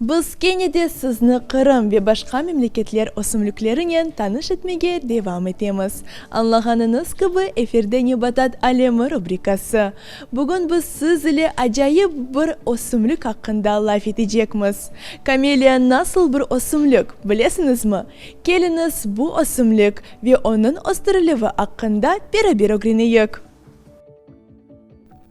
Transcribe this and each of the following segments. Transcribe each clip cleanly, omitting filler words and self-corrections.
Biz kene de sizni Qırım ve başqa memleketler ösümliklerinen tanış etmege devam etemiz. Añlağanıñız kibi, efirde Nebatat alemi rubrikası. Bugün biz siz ile acayip bir ösümlik aqqında laf etecekmiz. Kameliya nasıl bir ösümlik, bilesiñizmi? Keliñiz, bu ösümlik ve onıñ östürilüvi aqqında beraber ögreneyik.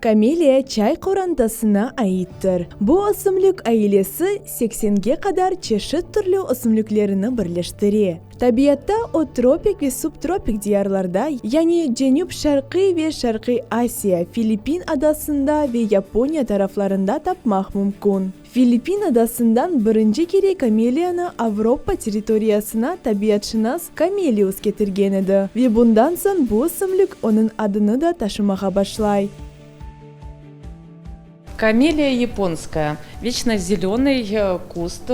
Kameliya çay qorantasına aittir. Bu ösümlik ailesi seksenge qadar çeşit türlü ösümliklerini birleştire. Tabiatta o tropik ve subtropik diyarlarda, yani Cenüp-Şarqiy ve Şarqiy Asiya, Filippin adasında ve Yaponiya taraflarında tapmaq mümkün. Filippin adasından birinci kere kameliyanı Avropa territoriyasına tabiatşınas Kamelius ketirgen edi ve bundan soñ bu ösümlik onıñ adını da taşımağa başlay. Kameliya yaponskaya, veçnozelenıy kust,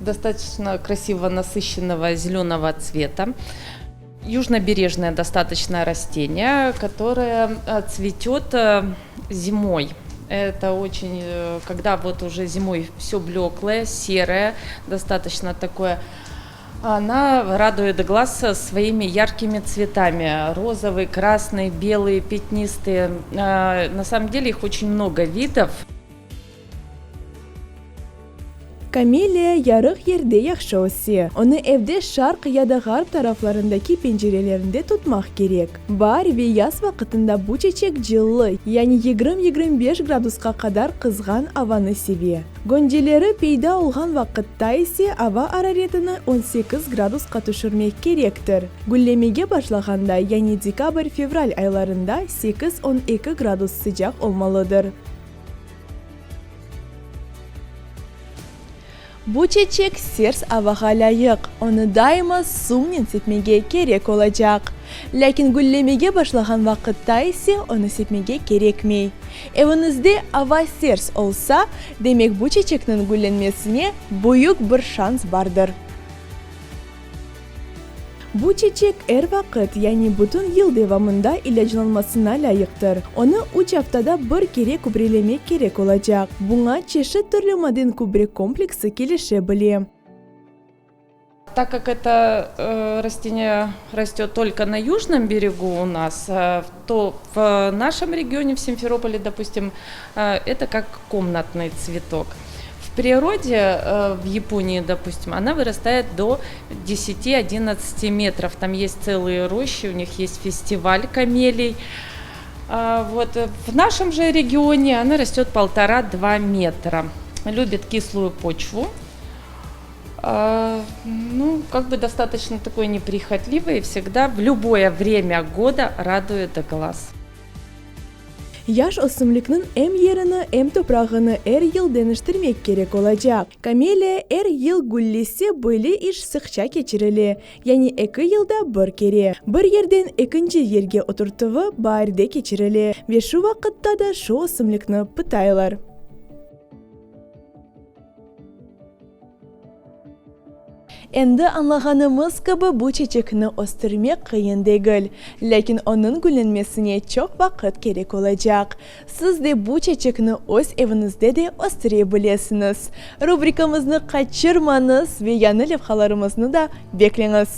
dostatoçno krasivo nasıщенного zelenogo tsveta, yujnoberejnoye dostatoçno rasteniye, kotoroye tsvetet zimoy. Eto oçen, kogda vot uje zimoy vsyo blekloye, seroye, dostatoçno takoye, ona raduet glaz svoimi yarkimi tsvetami, rozovıy, krasnıy, belıy, pyatnistıye. Na samom dele ih oçen mnogo vidov. Kameliya yarıq yerde yahşı öse. Onı evde şarq ya da ğarp taraflarındaki pencerelerinde tutmaq kerek. Baar ve yaz vaqıtında bu çeçek cıllı, yani 20-25 gradusqa qadar qızğan avanı seve. Gönceleri peyda olğan vaqıtta ise ava araretini 18 gradusqa tüşürmek kerektir. Güllemege başlağanda, yani dekabr-fevral aylarında 8-12 gradus sıcaq olmalıdır. Bu çeçek sers avağa lâyıq, onı daima suvnen sepmege kerek olacaq. Lâkin güllemege başlağan vaqıtta ise onı sepmege kerekmey. Eviñizde ava sers olsa, demek bu çeçekniñ güllenmesine büyük bir şans bardır. Bu çeçek er vaqıt, yani bütün yıl devamında ilâclanmasına lâyıqtır. Onı üç aftada bir kere kübrelemek kerek olacaq. Buña çeşit türlü maden-kübre kompleksi kelişe bile. Tak kak eto rasteniye rastet tolko na yujnom beregu u nas, to v našem regione, v Simferopole, dopustim, eto kak komnatnıy tsvetok. V prirode, v Yaponii, dopustim, ona vırastaet do deseti, odinnadtsati metrov, tam est tselıye roşçi, u nih est festival kameliy. Vot, v našem je regione ona rastet poltora-dva metra. Lübit kisluyu poçvu, nu, kak bı dostatoçno takoy neprihotlivyy i vsegda v lüboye vremya goda raduet glaz. Yaş ösümlikniñ em yerini, em toprağını er yıl deñiştirmek kerek olacaq. Kameliya er yıl güllese, böyle iş sıqça keçirile, yani eki yılda bir kere. Bir yerden ekinci yerge oturtuvı baarde keçirile ve şu vaqıtta da şu ösümlikni pıtaylar. Endi añlağanımız kibi, bu çeçekni östürmek qıyın degil, lâkin onıñ güllenmesine çoq vaqıt kerek olacaq. Siz de bu çeçekni öz eviñizde de östüre bilesiñiz. Rubrikamıznı qaçırmañız ve yañı levhalarımıznı da bekleñiz!